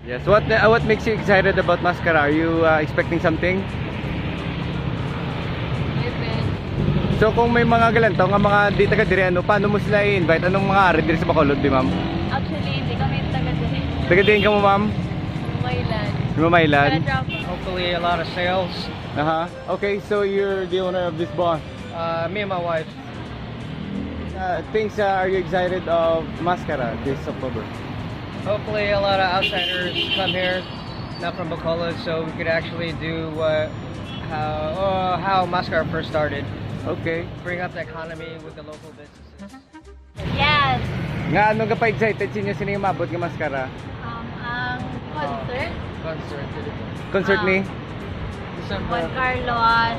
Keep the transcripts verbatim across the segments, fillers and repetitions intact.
Yes, what uh, what makes you excited about Mascara? Are you uh, expecting something? Depends. So kung may mga galantaw nga mga di taga diri, ano, paano mo sila i-invite? Anong mga ari diri sa Bacolod, di ma'am? Actually, hindi kami taga diri. Taga diin ka mo, ma'am? Lumaylan. Lumaylan? Calatrava. Hopefully, a lot of sales. Aha. Okay, so you're the owner of this bar. Uh, me and my wife. Uh, things uh, are you excited of Mascara this October? Hopefully, a lot of outsiders come here, not from Bacolod, so we could actually do what how uh, how Mascara first started. Okay. Bring up the economy with the local businesses. Yes. Nga ano ka pa excited sa inyo sini nga maabot nga Mascara? Um, ang concert. Concert, dili ko. Concert Ah. ni Juan Carlos.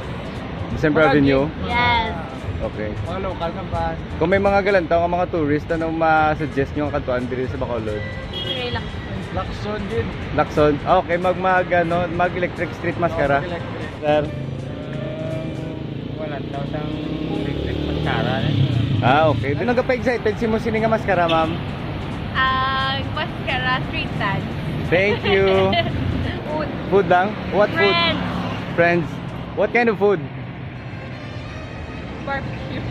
December Avenue. Yes. Okay. Mga local na band. Kung may mga galantaw nga mga tourist, ano ma-suggest nyo nga kantuan diri sa Bacolod? Relax. Lakson din. Lakson. Ah, okay, mag mag ano, mag Electric Street Mascara. Electric. Sir. Wala daw sang Electric Mascara. Ah, okay. Di nagapa-excited si mo sini nga Mascara, ma'am? Ang Mascara street dance. Thank you. Food. Food lang? What food? Friends. Friends. What kind of food? Barbecue.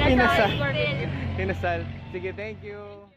Inasal. Barbecue. Inasal. Sige, thank you.